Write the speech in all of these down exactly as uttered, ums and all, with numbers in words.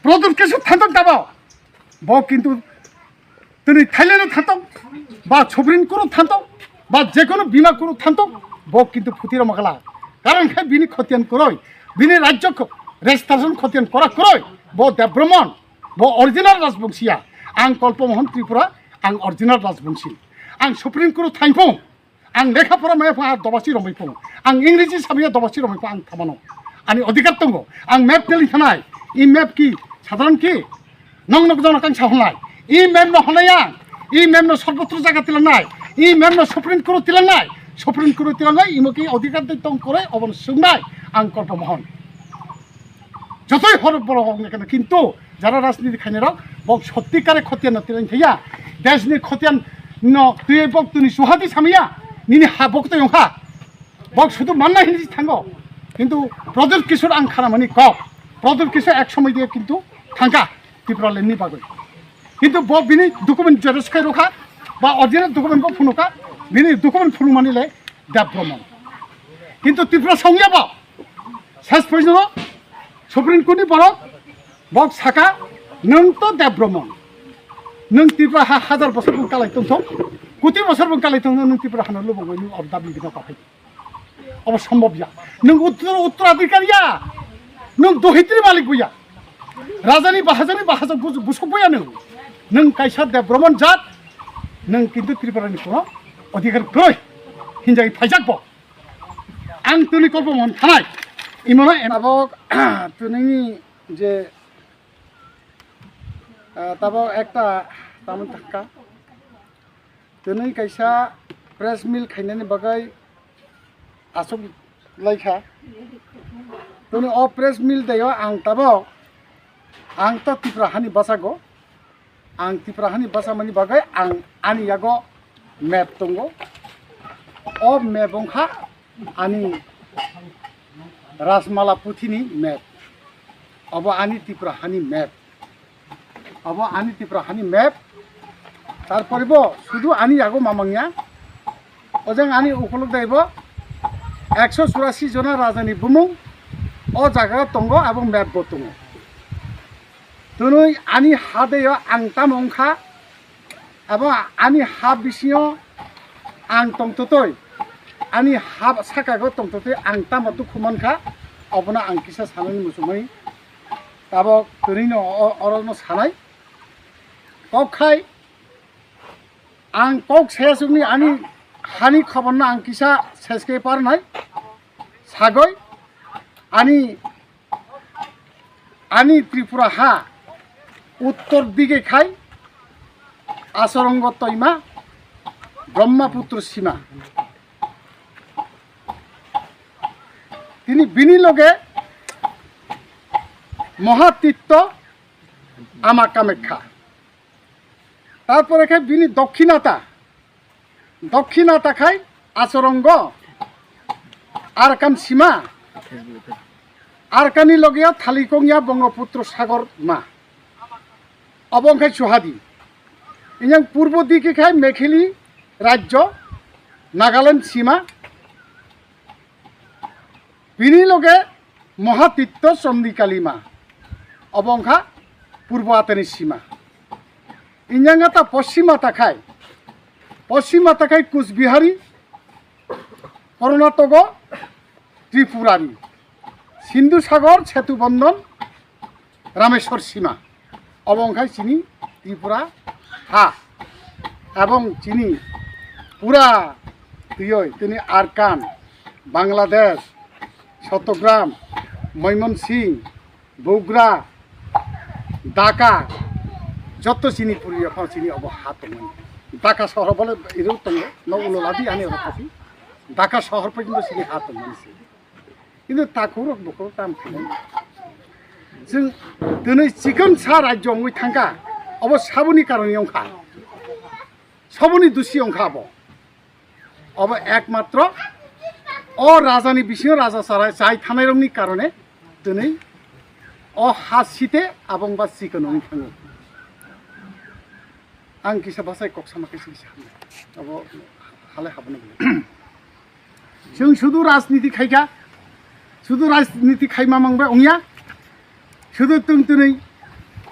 Pradyut Kishore thantok tabo, bo kintu tini Thailand-o thantok, ba Supreme Court-o thantok, ba jekono bima Court-o thantok, bo kintu phuti rwma kala. Karon khe bini khotiyan kwrwi, bini rajyo kho-, registration khotiyan kwrak kwrwi, bo Debbarman, bo original Rajbongsi ya. Ang Kolpomohon Tripura, ang original Rajbongsi. Ang Supreme Court-o thangphung, ang lekha pora maya phung, ang dobasi romwi phung. Ang Ingreji samaya dobasi romwi phung, ang thamano. Ani odhikar tongo. Ang map teli thanai. I map ki sadharan ki? Nong nok jona kang sa honai. I map no honai ang. I map no sorbotro jaga tilangnai. I map no Supreme Court tilangnai. Supreme Court tilangnai, imo ki odhikar tei tong kore, obon sungnai. Ang Kolpomohon. Jotoi horok borok rok ni kena, kintu jara rajniti khainai rok, bok sotti kare khotiyan no tilang thaya. Desh ni khotiyan no twi bok tuni suhati samaya. Nini ha bok twi ongkha. Bok sudu manna hinwi thango. Kintu Pradyut Kishore ang khana mani kok. Pradyut Kishore ek somoi diye kintu thangka Tipraland ni bagwi. Kintu bo bini document xerox khai rokha, ba original document bo phunukha, bini document phunukmani le Debbarman. Kintu Tripura songya bo, ses porjonto Supreme Court ni borok, bok saka, nwng to Debbarman. Nwng Tripura ha hajar bosor bung kalai tongthok, koti bosor bung kalai tongthok, nwng Tripura hano lubung bai nwng obdap ni bino kaphai. Obo sombhob ya. Nwng uttor-, uttoradhikari ya. Nwng dohitri malik bo ya. Rajani bahajani bahajak buj-, busuk bo ya nwng. Nwng kaisa Debbarman jat. Nwng kintu Tripura ni kono odhikar kwrwi hinjai phaijak bo. Ang tuni Kolpomohon thanai. Imono en- Abo tuni je, ah, tabo ekta tamon thangka. Twnwi kaisa press meet khainani bagwi aswk laikha. Twnwi o press meet dayo ang tabok, ang to Tripura hani basago, ang Tripura hani basamani bagwi ang ani yago map tongo. O map wngkha ani Rajmala puthini map. Obo ani Tripura hani map. Abo ani Tripura hani map. Tarpore bo sudu ani yago mamangya. Ojang ani ukuluk dai bo ekso churasi jona rajani bumung o jaga tongo, abo map bo tongo. Twnwi ani ha deyo ang tamo wngkha, abo ani ha bisingo ang tongtotoi, ani ha sakago tongtotoi ang tamo tukhu mankha, obono ang kisa sanani muchungmani. Tabok twnwino o-, orono sanai. Kok khai ang kok sesukni ani hani khoborno ang kisa seske parnai. Sagoi ani, ani Tripura ha uttor dige khai Asorongo toima Brahmaputra sima. Tini bini loge Mohatitto Ama Kamekha. Tarpore khe bini dokhinata, dokhinata khai Asorongo Arkan sima, Arkani logeo Thalikongya Bongoputro Sagor ma. Obo wngkha Suhadi. Inyang purbo dike khai Mekhili rajyo, Nagaland sima. Bini loge Mohatitto Chondikali ma. Obo wngkha purbo atani sima. Inyang ta poschima ta khai, poschima ta khai Kusbihari, Karnatoko, Tripurani, Sindhu Sagor, Setu Bondhon, Rameswar sima. Obo wngkha chini Tripura ha. Ebong chini pura twiwi tini Arkan, Bangladesh, Chattogram, Moimonsing, Bogra, Dhaka, joto chini puri phano chini obo ha tongmani. Dhaka sohor bole iru tongo, no ulo ladi ani oro kasi. Dhaka sohor porjonto chini ha tongmani se. Kintu takhuk rok bukhuk tam khainai. Chwng twnwi chikon sa rajyo wngwi thangkha, obo saboni karone wngkha, saboni dusi wngkha abo. Obo ekmatro o rajani bisingo raja chara-, chai thanairokni karone twnwi o ha site abongba chikon wngwi thango. Ang kisa bachai kok sama kaisa kisa hamnai. Abo hale habna bwlai. Chwng sudu rajniti khaikha, sudu rajniti khaima mangbai ongya, sudu twng twnwi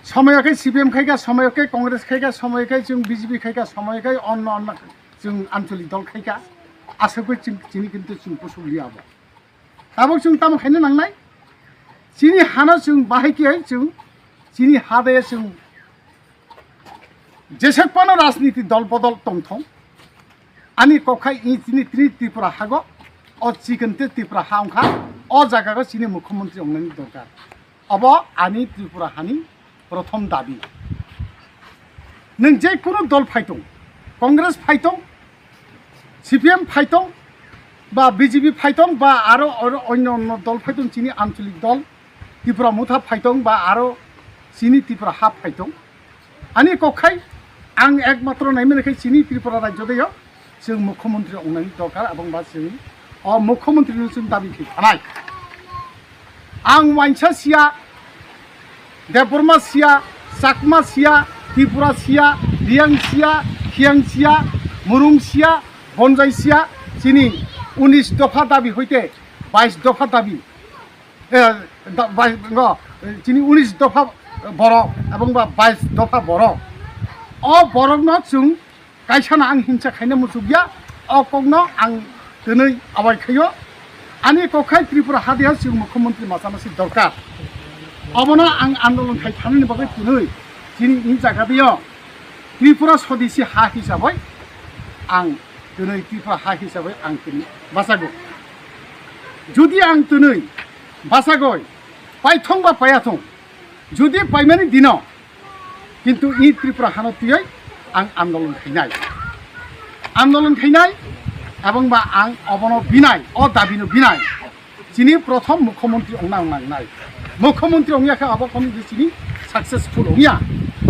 Somoyo khe C P M khaikha, somoyo khe Congress khaikha, somoyo khe chwng B J P khaikha, somoyo khe onno onno chwng ancholik dol khaikha. Aswk bai chwng chini kintu chwng pusuk liya abo. Tabuk chwng tamo khaina nangnai? Chini hano chwng bahai khe chwng chini ha de chwng jesek phano rajniti dol bodol tongthong. Ani kok khai i chini tini Tripura hago, o chikon te Tripura ha wngkha, o jaga go chini mukhyamantri wngnani dorkar. Obo ani Tripura hani prothom dabi. Nwng je kunu dol phaitong, Congress phaitong, C P M phaitong, ba B J P phaitong, ba aro, aro onno onno dol phaitong, chini ancholik dol, Tripura motha phaitong, ba aro chini Tripura ha phaitong. Ani kok khai ang ekmatro naimani khai chini Tripura rajyo deo chwng mukhyamantri wngnani dorkar, abong ba chwng o mukhyamantri no chwng dabi khai thanai. Ang wainsa siya, Debbarma siya, Chakma siya, Tripura siya, Riyang siya, Khiyang siya, Murung siya, Bonjai siya, chini unis dopha dabi hoite bais dopha dabi, eh, da-, bais, no, chini unis dopha borok ebong ba bais dopha borok. O borokno chwng kaisano ang hingsa khaina muchukya, o kokno ang twnwi abai khaio. Ani kok khai Tripura hadiya chwng mukhyamantri machama si dorkar. Obono ang andolon khai thanani bagwi twnwi chini in jaga dio Tripura sodisi ha hisabai ang twnwi Tripura ha hisabai ang twnwi bachago. Jodi ang twnwi bachagoi paithong ba payathong, jodi paimani dino, kintu i Tripura hano twiwi ang andolon khainai. Andolon khainai, ebong ba ang obono binai, o dabino binai. Chini prothom mukhyamantri wngna nangnai. Mukhyamantri wngya khe abo kono je chini successful wngya.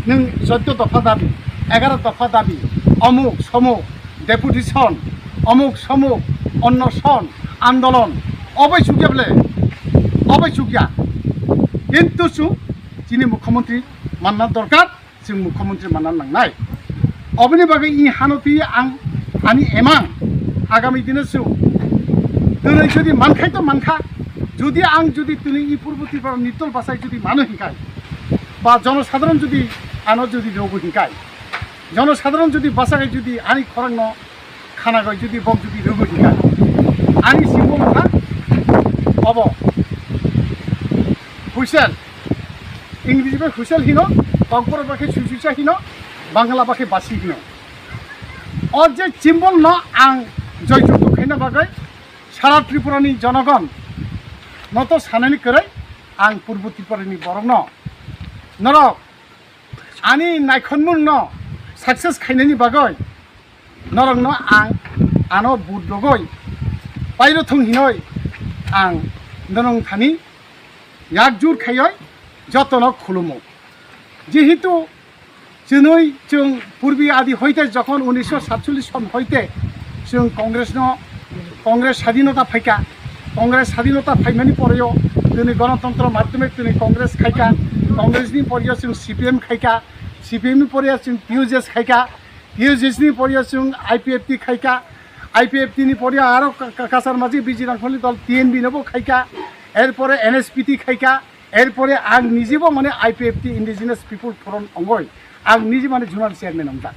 Nwng choddo dopha dabi, egaro dopha dabi, omuk somuk, deputation, omuk somuk, onnoson, andolon, obai chukya bole, obai chukya. Kintu chwng chini mukhyamantri manna dorkar, chwng mukhyamantri manna nangnai. Oboni bagwi i hano twi ang ani emang agami dino chwng twnwi jodi mankhai to mankha, jodi ang jodi twnwi i Purbo Tripura nitol bachai jodi mano hinkhai, ba jonosadharon jodi ano jodi rogo hinkhai, jonosadharon jodi bachagai jodi ani khorangno khana goi jodi bok jodi rogo hinkhai, ani simo wngkha obo whistle, Ingreji bai whistle hino, Kokborok bai khe suisuisa hino, Bangla bai khe basi hino. O je symbol no ang joyjukto khaina bagwi sara Tripura ni jonogon no to sanani kwrwi ang Purbo Tripura ni borok no norok ani naikhonmung no success khainani bagwi norokno ang ano vote rogoi pairo thung hinoi ang norong thani yakjur khaioi jotono khulumo. Jehetu chwnwi chwng purbi adi hoite jokhon unisho satchollish son hoite chwng Congress no, Congress sadinota phaika, Congress sadinota phaimani poreo tini Ganatantro madhyome tini Congress khaika, Congress ni poreo chwng C P M khaika, C P M ni poreo chwng T U J S khaika, T U J S ni poreo chwng I P F T khaika, I P F T ni poreo aro ka-, ka-, kasar maji biji rangkholi dol T N B no bo khaika, erpore N S P T khaika, erpore ang nijebo mane I P F T Indigenous People Forum ongoi, ang nije mane zonal chairman ongjak.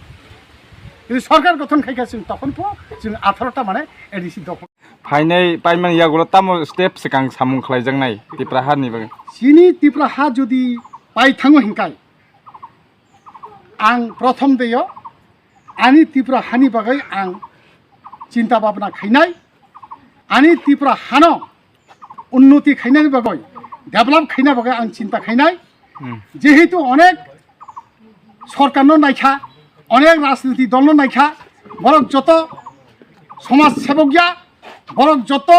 Ini sorkar gothon khaika chwng tokhon pho chwng atharo ta mane A D C dokhon. Phainai paimani yagulo tamo step swkang samung khlaijaknai Tipra hani bagwi? Chini Tipra ha jodi pai thango hinkai, ang prothom deyo ani Tipra hani bagwi ang chinta bhabna khainai, ani Tipra hano unnoti khainani bagwi, develop khaina bagwi ang chinta khainai. Hmm. Jehetu onek sorkarno naikha, onek rajniti dolno naikha, borok joto somaj sebok ya, borok joto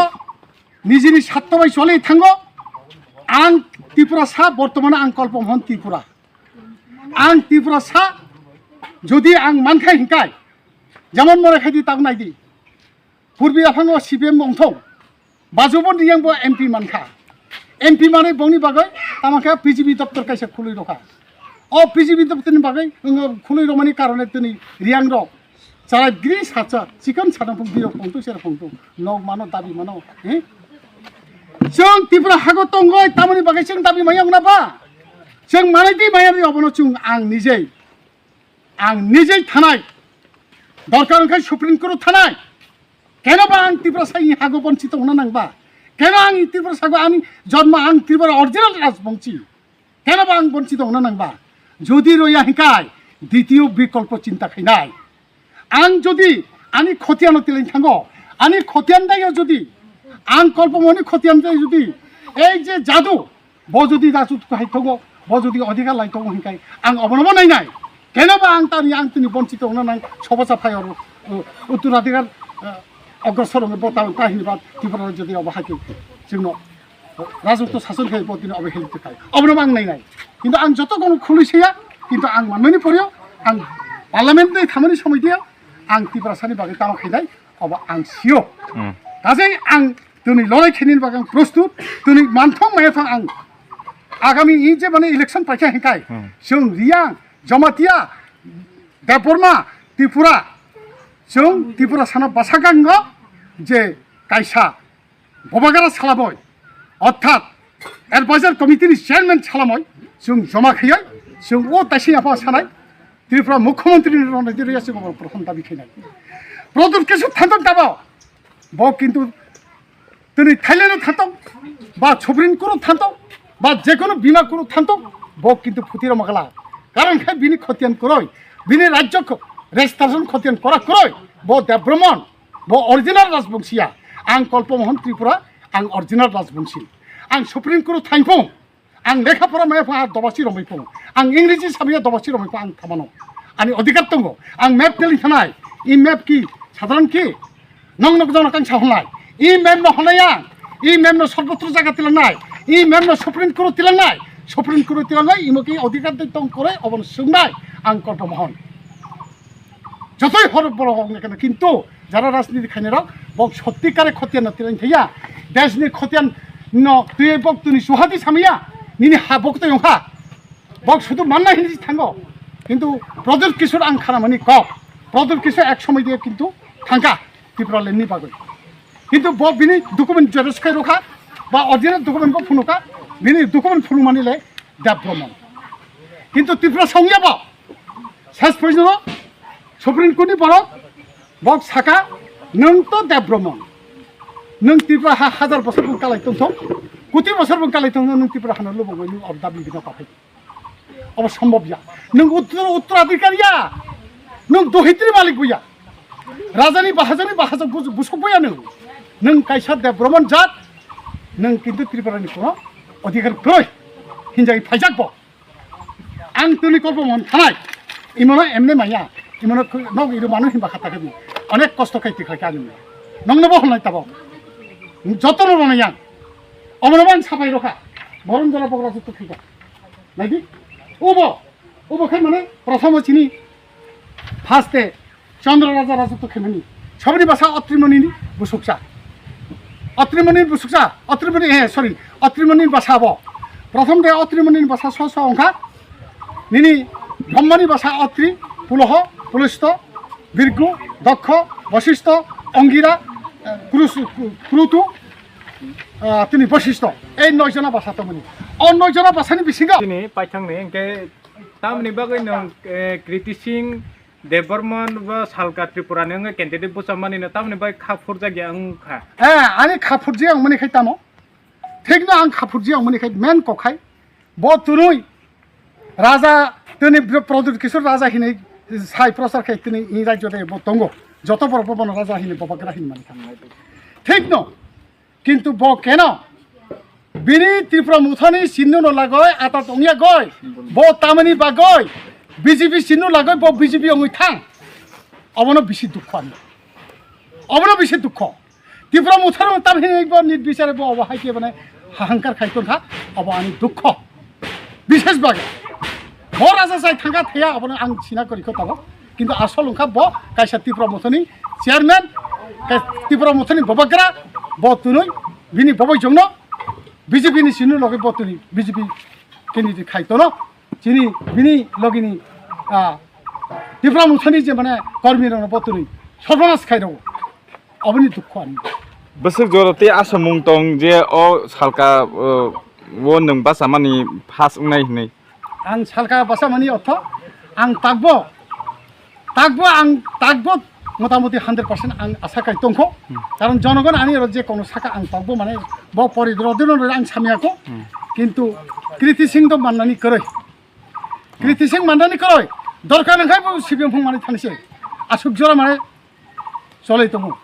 nijini satto bai choli thango. Ang Tiprasa, bortomane ang Kolpamon Tripura. Ang Tiprasa, jodi ang mankha hinkai, jemon more khaidi tak naidi. Purbi aphango C P M wngthong, Bajubon Riyang bo M P mankha. M P manwi bongni bagwi tamo khe P G B doptor kaisa khulwi rokha. O P G B doptorni bagwi wng khulwi romani karone tini Riyang rok charai gri sacha chikon sanapung birok phongtu serok phongtu nok mano dabi mano, eh? Chwng Tripura hago tongoi tamoni bagwi chwng dabi maya wngna ba? Chwng manai twi maya twi obono chwng ang nijei, ang nijei thanai. Dorkar wngkha Supreme Court thanai. Keno ba ang Tiprasa ni hago bonchito wngna nang ba? Keno ang Tiprasa go ani jonmo ang Tripura original rajbongsi. Keno ba ang bonchito wngna nang ba? Jodi roya hinkai ditiyo bikolpo chinta khainai. Ang jodi ani khotiano tilain thango, ani khotian dayo jodi, ang kolpomoni khotian dayo jodi, ei je jadu, bo jodi rajut hai tongo, bo jodi odhikar lai tongo hinkai, ang obonobo nainai. Keno ba ang tani ang tini bonchito wngna nang sobosa phai oro, uh, uttaraধিকাৰ, uh, ogrosor wngwi bo ta, ta hinwi ba Tripura jodi obo hai khe chwngno Rajotto sason khai bo tini obo helicopter khai. Obono ang nai nai. Kintu ang joto kono khului saya, kintu ang manmani poryo, ang parliament ni thamani somoi dia, ang Tiprasani bagwi tamo khainai, obo ang sio. Hmm. Kaje ang tini lorai khainani bagwi ang prostut, tini manthong maya thang ang agami in je mane election paikha hinkai. Hmm. Chwng Riyang, Jamatia, Debbarma, Tripura, chwng Tiprasano basa gango je kaisa Bubagra salamoi, orthat advisor committee ni chairman salamoi, chwng joma khaioi, chwng o taising apha sanai, Tripura Mukhyamantri ni rwnai rwya chwng obo prothom dabi khainai. Pradyut Kishore thantok tabo, bo kintu tini Thailand o thantok, ba Supreme Court o thantok, ba jekono bima court o thantok, bo kintu phuti rwma kala. Karon khe bini khotian kwrwi, bini rajyo kho-, registration khotian kwrak kwrwi, bo Debbarman, Bo original Rajbongsiya. Ang Kolpomohon Tripura, ang original Rajbongsi. Ang Supreme Court thaipung, ang lekha pora maya pha dobasi romai pung, ang Ingreji samaya dobasi romai pung ang thamano. Ani odhikar tongo, ang map teli thanai, i map ki sadharan ki, nong nok jona kang sahonai, i map no honai ang, i map no sorbotro jaga tilangnai, i map no Supreme Court tilangnai, Supreme Court tilangnai, imo ki odhikar tei tong kore, obon sungnai, ang Kolpomohon. Jotoi hor borok hok nai khe, kintu jara rajniti khainai rok bo sotti kare khotiyan no tilang thaya. Desh ni khotiyan no twi bok tuni suhati samya nini ha bok twi ongkha. Bok sudu manna hini thango. Kintu Pradyut Kishore ang khana mani kok. Pradyut Kishore ek somoi diye kintu thangka Tipraland ni bagwi. Kintu bo bini document xerox khai rokha ba original document bo phunuka bini document phunumani le Debbarman. Kintu Tripura songya bo. Ses pojno Supreme Court ni borok bok saka nwng to Debbarman. Nwng Tripura ha hajar bosor bung kalai tongthok, koti bosor bung kalai tongthok nwng Tripura hano lubung nwng ob dabi bina paphai. Obo sombhob ya. Nwng uttor uttradhikari ya. Nwng dohitri malik bo ya. Rajani bahajani bahajak bus-, busuk bo ya nwng. Nwng kaisa Debbarman jat. Nwng kintu Tripura ni kono odhikar kroi. Hinjai phaijak bo. Ang tuni Kolpomohon thanai, imono emne maya, imono nok iru manu himba khata khe onek kosto khai tikhlai khe ani. Nongno bo honai tabo. Jotono rona yang. Omono ban sapai rokha. Borom jora bogra jutto khika. Naidi? Ubo, ubo khai mane prothom chini first e Chandra Raja rajotto khaimani. Saboni basa Atrimoni ni busuksa. Atrimoni busuksa, Atrimoni, eh, sorry, Atrimoni basa bo. Prothom de Atrimoni basa so so ongkha. Nini Brahmani basa Atri, Puloho, Pulisto, Birgu, Dokho, Basisto, Ongira, eh, Krus-, Krutu, ah, tini Basisto. Ei noi jona basa tongmani. O noi jona basani bisingo. Tini paithang ni hingke tamni bagwi nung, eh, Kriti Singh, Debbarman bo salka Tripura ni wngwi candidate bwchamani no tamoni bai kha phurjak ya wng kha. Eh, ani kha phurjak wngmani khai tamo? Thik no ang kha phurjak wngmani khai men kok khai. Bo twnwi Raja tini Pradyut Kishore Raja hinwi sai prochar khai tini i rajyo de bo tongo. Joto borok bo bono Raja hinwi Bubagra hinwi mani kha. Thik no. Kintu bo keno bini Tipra Mothani sinno no lagoi ata tongya goi, bo tamani bagoi B J P sinno lagoi bo B J P ongwi thang. Obono bisi dukho ani. Obono bisi dukho. Tipra Mothani tam hinwi bo nit bichare bo obo hai khe bane hahangkar khai tongkha, obo ani dukho. Bishesh bagwi bo raja sai thangkha thaya, obono ang sina kori kho tabok. Kintu asol wngkha bo kaisa Tipra Mothani chairman, kai-, Tipra Mothani Bubagra, bo twnwi bini boboi jongno B J P ni sinu logi bo twnwi B J P candidate khai tono. Chini bini logini, ah, Tipra Mothani je mane kormi rokno bo twnwi sorbonas khai rogo. Oboni dukho ani. Bwswk jora tei asamung tong je o salka, uh, o nwng bachamani pass wngnai hinwi. Ang salka basa mani otho, ang takbo, takbo ang takbo motamoti hundred percent ang asa kai tongkho. Hmm. Karon jonogon ani oro je kono saka ang takbo mane bo pori drodino ang samyako. Hmm. Kintu Kriti Singh to mannani kwrwi. Kriti Singh mannani kwrwi. Dorkar nangkhai bo C P M phung mani thanse. Asuk jora mane choloi tongo.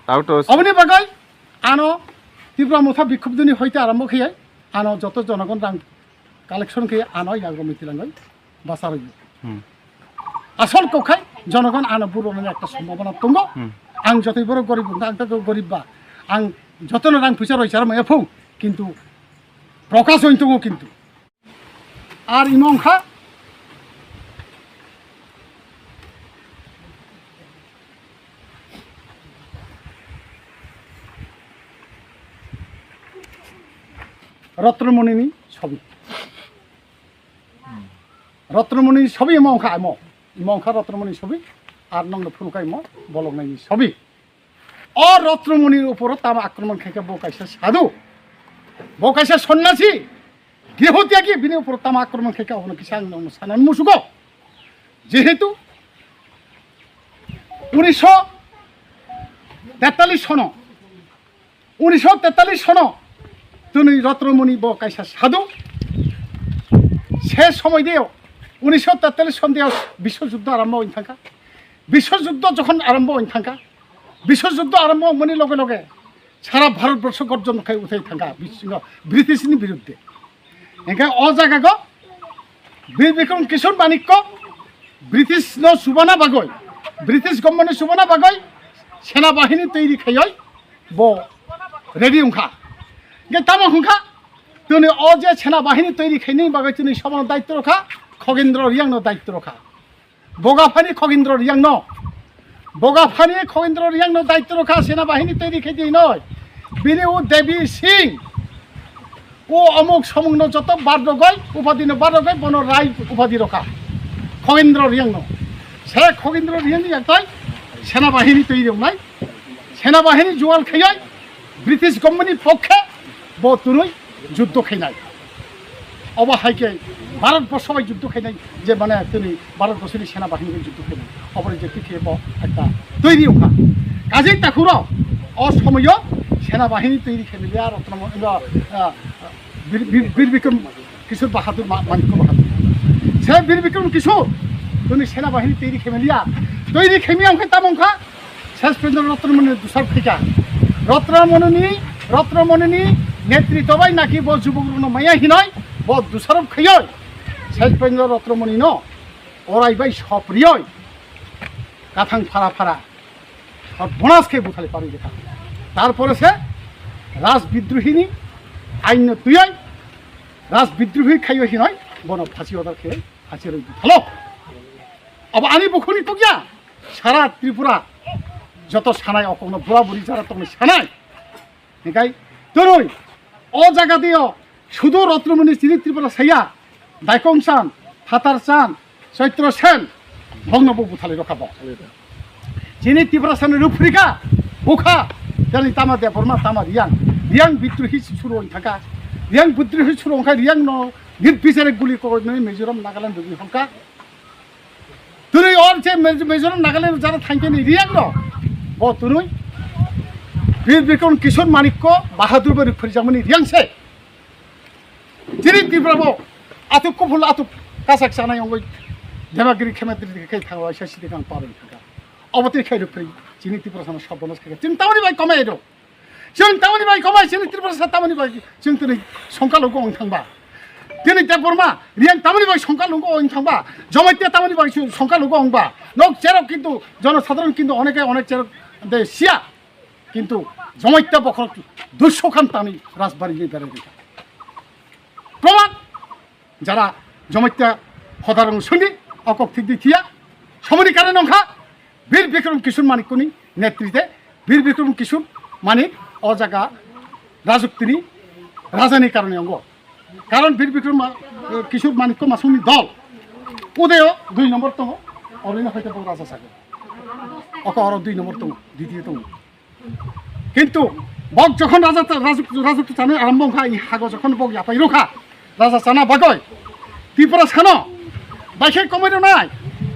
Tao to Oboni bagwi ano Tipra Motha bikhub dini hoite arombo khiyai ano joto jonogon rang collection khe ano yago mitilangoi basa rwio. Hmm. Asol kokhai jonogon ano burunani ekta sombhabona tongo. Hmm. Ang jotoi borok gorib wngkha, ang to gorib ba. Ang jotono rang phuisa roi chara maya phung, kintu prokash oi tongo kintu. Ar imo wngkha Rotnomonini sobi. Rotnomoni sobi imo wngkha amo. Imo wngkha Rotnomoni sobi. Ar nongno phunukha imo boloknaini sobi. O Rotnomonir uporo tamo akromon khaikha bo kaisa sadhu. Bo kaisa sonnasi. Grihotyagi bini uporo tamo akromon khaikha obono kisa ang nongno sanani musugo. Jehetu unisho tetallis sono Unisho tetallis sono twnwi Rotnomoni bo kaisa sadhu. Se somoi deo unisho tetallis son deo biswojuddo arombo wng thangkha. Biswojuddo jokhon arombo wng thangkha, biswojuddo arombo wngmani loge loge sara Bharatborsho gorjon khai uthai thangkha bisingo Britishni biruddhe. Hingke o jagago Bir Bikram Kishore Manikko British no chubana bagoi, British government no chubana bagoi sena bahini toiri khaioi bo ready wngkha. Hingke tamo wngkha, tini o je sena bahini toiri khaini bagoi tini sobono daityo rokha, Khogendro Riang no daityo rokha. Bogaphani Khogendro Riang no. Bogaphani Khogendro Riang no daityo rokha sena bahini toiri khaidi hinoi. Bini o Devi Singh. O amuk samung no joto bar rogoi, upadi no bar rogoi, bono Rai upadi rokha. Khogendro Riang no. Se Khogendro Riang ni yaktai sena bahini toiri wngnai. Sena bahini jual khaioi. British government ni pokkhe bo tunui juddo khainai. Obo hai khe Bharat borsho bai juddo khainai je mane tini Bharat borsho ni sena bahini bai juddo khainai. Obo je P K bo ekta toiri wngkha. Kajei takhuro o somoyo sena bahini toiri khainai ya Rotno, ah, Bir, Bir, Bir Bikram Kishore Bahadur, Ma-, Manikya Bahadur. Se Bir Bikram Kishore, tini sena bahini toiri khemeliya. Toiri khemiya wngkha tamo wngkha, Sesbendra Rotnomoni dusar khaika. Rotnomoni, Rotnomoni netritw bai naki bo jubokrokno maya hinoi, bo dusarop khaioi. Sesbendra Rotnomoni no orai bai soprioi. Kathang phara phara. Ar bonas khe buthali paroi rikha. Tarpore se Raj Bidrohini ain no tuyoi, Raj Bidrohi khaioi hinoi, bono phasi order khe phasi roi buthalo. Abo ani bukhuni tokya, sara Tripura joto sanai okokno bura buri jara tongni sanai. Hinkhe twnwi o jaga deo sudu Rotnomoni chini Tripura saya, Daikong Chan, Phatar Chan, Chaitro Sen, bongno bo buthali rokha bo. Chini Tripura sana ruphrika, bukha, jani tama Debbarma, tama Riang. Riang bidrohi suru wng thangkha. Riang bidrohi suru wngkha, Riang no nirbichare guli koknwi Mizoram, Nagaland rwgwi hongkha. Twnwi or je Mej-, Mizoram, Nagaland jara thangkhe ni Riang no. Bo twnwi Bir Bikram Kishore Manikya Bahadur bai rwphrijakmani Riang se. Chini Tripura bo atuk kuphul atuk kasak chanai ongoi Demagiri Khematri khe thangwa isa sidi kang paroi thangkha. Obo twi khai rwphri chini Tripura sana sabbonas khe. Chini tamoni bai komai do. Chwng tamoni bai komai, chini Tripura sa tamoni bai chwng tini songkha lugo wng thangba. Tini Debbarma, Riang tamoni bai songkha lugo wng thangba. Jamatia tamoni bai chwng songkha lugo wngba. Nok cherok kintu jonosadharon kintu oneke onek cherok de sia. Kintu Jamatia bokhorok duiso khan tani rajbari ni berai rikha. Proman. Jara Jamatia hodarong suni okok thik di thiya. Somoni karon wngkha Bir Bikram Kishore Manikkoni netrite Bir Bikram Kishore Manik o jaga rajuktini rajani karone ongo. Karon Bir Bikram Ma-, Kishore Manikko Masungni dol Udayo dui nombor tongo, oboni hoite bo raja sago. Oko oro dui nombor tongo, didiyo tongo. Kintu bok jokhon raja ta-, rajuk-, rajotw chanai arombo wngkha, i hago jokhon bok yapai rwkha raja chana bagwi, Tripura sano baikhe komai rwnai,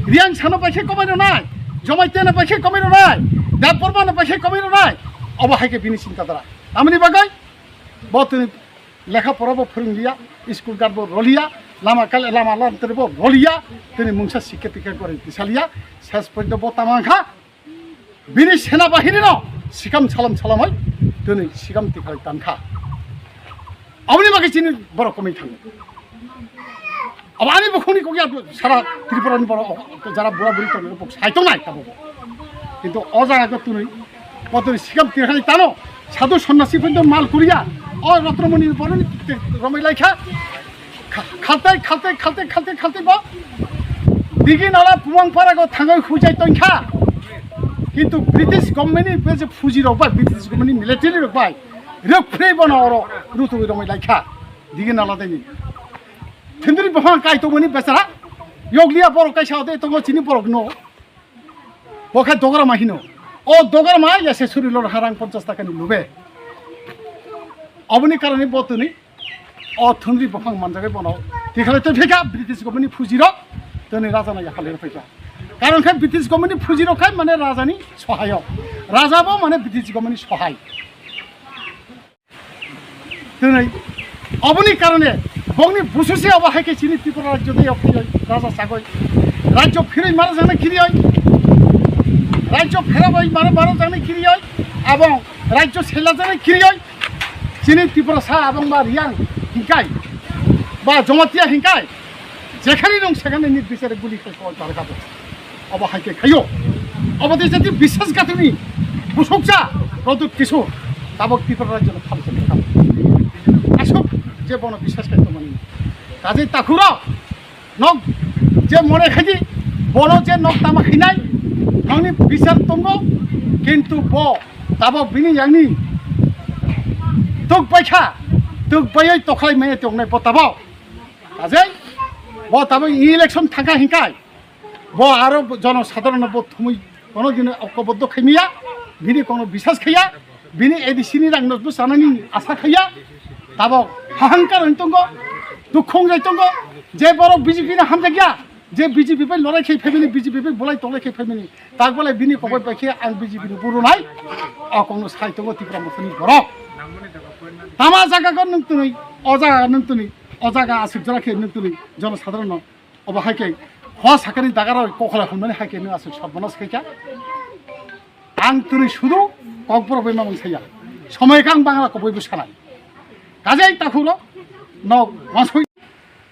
Riang sano baikhe komai rwnai, Jamaitiano baikhe komai rwnai, Debbarmano baikhe komai rwnai, obo hai khe bini chinta dhara. Tamoni bagwi bo tini lekha pora bo phwrwng liya, school guard bo roliya, lama kal-, lama lantri bo roliya, tini mungsa sikhe tikhe gori tisaliya, ses porjonto bo tama wngkha. Bini sena bahini no sikam salam salam hai tini sikam tikhalai tankha. Aboni bagwi chini borok komai thango. Abo ani bukhukni kokya sara Tripura ni borok jara bura buri tongo bok sai tongnai tabuk. Kintu o jaga ko tini botoni sikam tikhalai tano sadhu sonnasi phinto mal kuriya o Ratnamoni boroni romai laikha. Kha-, khaltai, khaltai, khaltai, khaltai, khaltai bo. Digi nala Pumang Para go thangoi hujai tongkha. Kintu British government ni be je fuji rok bai, British government ni military rok bai, rok phrei bono oro rutu rongoi laikha. Digi nala deni. Thindri bohang kai tongmani besara. Yoglia borok kaisa ode tongo chini borok no. Bo khe dogarma hino. O dogarma ya se suri lor harang ponchas taka ni lube. Oboni karone bo tini o thundri buphang manjagwi bono tikhalai tei phika British government ni fuji rok tini raja no yaphal rw phaikha. Karon khe British government ni fuji rok khai mane raja ni sohayok. Raja bo mane British government ni sohai. Tini oboni karone bongni bususi abo hai khe chini Tripura rajyo de yok phiroi raja sagoi. Rajyo phiroi mara jana kiriyoi. Rajyo pherabai mara mara jana kiriyoi. Abong rajyo sela jana kiriyoi. Chini Tripura sa abong ba Riang hingkai ba Jamatia hingkai. Jekhani nung sekhani nit bisare guli khai kok jar kabo. Abo hai khe khayo. Abo de jati biswas gatini busuksa Pradyut Kishore tabok Tripura rajyo no khamsa khe kabo. Asuk je bono biswas khai tongmani. Kajai takhuro nok je mone khaidi bono je nok tama khinai nokni bisar tongo kintu bo tabok bini yangni tuk baikha tuk bayoi tokhlai maya tongnai bo tabok. Kajai bo tabok election thangkha hinkai bo aro jono sadharon bo thumui kono dino okoboddo khaimiya, bini kono bisas khaiya, bini A D C ni rang no sanani asa khaiya, tabok hahangkar hoi tongo, dukhung jai tongo, je borok B J P ni hamjakya, je B J P bai lorai khai phaimani, B J P bai bolai tolai khai phaimani, tak bolai bini kokoi bai khe ang B J P ni buru nai, o kongno sai tongo Tipra Mothani borok. Tama jaga ko nwng twnwi, o jaga nwng twnwi, o jaga aswk jora khe nwng twnwi, jono sadharon no. Obo hai khe hwa sakani dagarok kokhola hwnmani hai khe nwng aswk sorbonas khaikha. Ang twnwi sudu kokborok bai mamung saya. Somoi kang bangla koboi bwsanai. Kajai takhuro no wansoi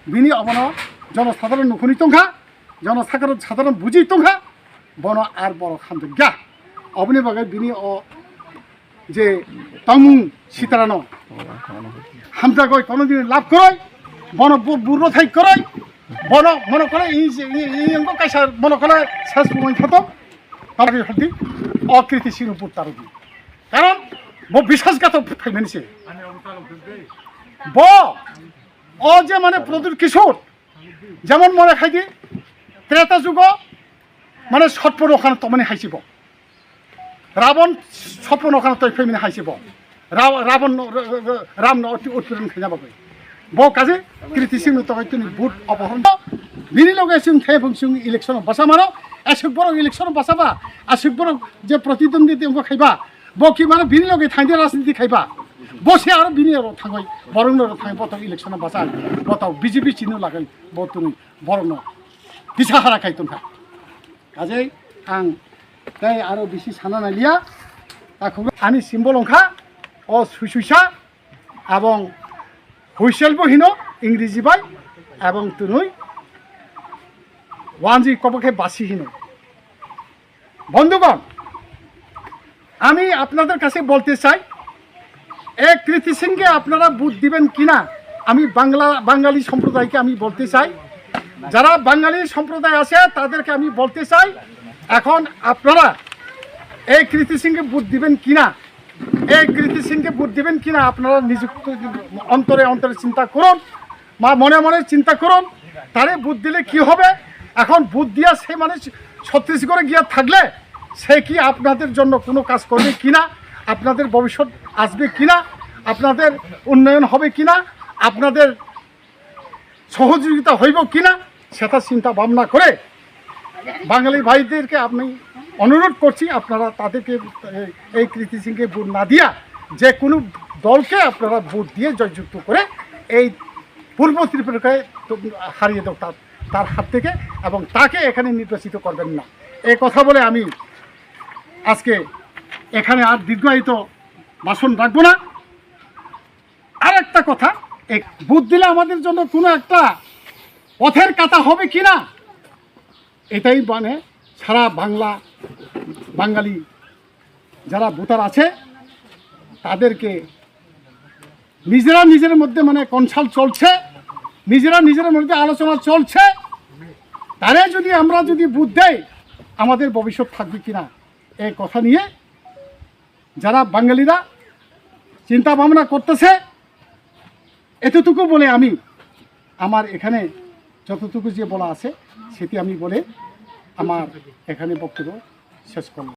bini obono jono sadharon nukhuni tongkha, jono sakaro sadharon buji tongkha, bono ar borok hamjakya. Oboni bagwi bini o je tongmung sitrano hamjagoi kono din lab koroi, bono bu-, burno thai koroi, bono mono kole i, i, i, i, engko kaisa mono kole sas pumai photo, tabri hadi, o Kriti Singh put tarodi. Karon bo biswas gato phaimani se. Bo, o je mane Pradyut Kishore, jemon mone khaidi, Treta jugo, mane sotpo nokhan tomani haisibo. Rabon sopno khana toi phaimani hai se bo. Ra-, Rabon no, ra-, ra-, ra-, Ram no uti-, utpiron khaina bagwi. Bo kaje Kriti Singh no tokai tini but opohon. Bini loge sing thai phung sing election basa mano. Aswk borok election basa ba. Aswk borok je protidwndi te wngkha khaiba. Bo ki mano bini loge thaide rajniti khaiba. Bo se aro bini aro thangoi. Borok no thang bo to election basa. Bo to B J P chini lagai. Bo tini borok no. Kisa hara khai tongkha. Kajai ang tei aro bisi sana naliya. Takhuk ani symbol wngkha o suisuisa, abong whistle bo hino Ingreji bai, abong twnwi wanji kobo khe basi hino. বন্ধুগণ, আমি আপনাদের কাছে বলতে চাই, এ কৃতি সিংকে আপনারা ভোট দিবেন কিনা? আমি বাংলা, বাঙালি সম্প্রদায়কে আমি বলতে চাই, যারা বাঙালি সম্প্রদায় আছে তাদেরকে আমি বলতে চাই, এখন আপনারা এই কৃতি সিংকে ভোট দিবেন কিনা? এই কৃতি সিংকে ভোট দিবেন কিনা আপনারা নিযুক্ত অন্তরে অন্তরে চিন্তা করুন। মা মনে মনে চিন্তা করুন, তারে ভোট দিলে কি হবে? এখন ভোট দিয়া সে মানে ছত্তিশগড়ে গিয়া থাকলে সে কি আপনাদের জন্য কোনো কাজ করবে কিনা, আপনাদের ভবিষ্যৎ আসবে কিনা, আপনাদের উন্নয়ন হবে কিনা, আপনাদের সহযোগিতা হইব কিনা সেটা চিন্তা ভাবনা করে বাঙালি ভাইদেরকে আমি অনুরোধ করছি, আপনারা তাদেরকে এই, এই কৃতি সিংকে ভোট না দিয়া যে কোনো দলকে আপনারা ভোট দিয়ে জয়যুক্ত করে এই পূর্ব ত্রিপুরাকে হারিয়ে দাও তার, তার হাত থেকে, এবং তাকে এখানে নির্বাচিত করবেন না। এই কথা বলে আমি আজকে এখানে আর দীর্ঘায়িত ভাষণ রাখবো না। আর একটা কথা, এই ভোট দিলে আমাদের জন্য কোনো একটা পথের কাঁটা হবে কিনা, এটাই মানে সারা বাংলা বাঙালি যারা ভোটার আছে তাদেরকে নিজেরা নিজের মধ্যে মানে কনসাল্ট চলছে, নিজেরা নিজের মধ্যে আলোচনা চলছে। তারে যদি আমরা যদি ভোট দেই, আমাদের ভবিষ্যৎ থাকবে কিনা, এই কথা নিয়ে যারা বাঙালিরা চিন্তা ভাবনা করতেছে, এতটুকু বলে আমি আমার এখানে যতটুকু যে বলা আছে সেটি আমি বলে আমার এখানে বক্তব্য শেষ করলাম।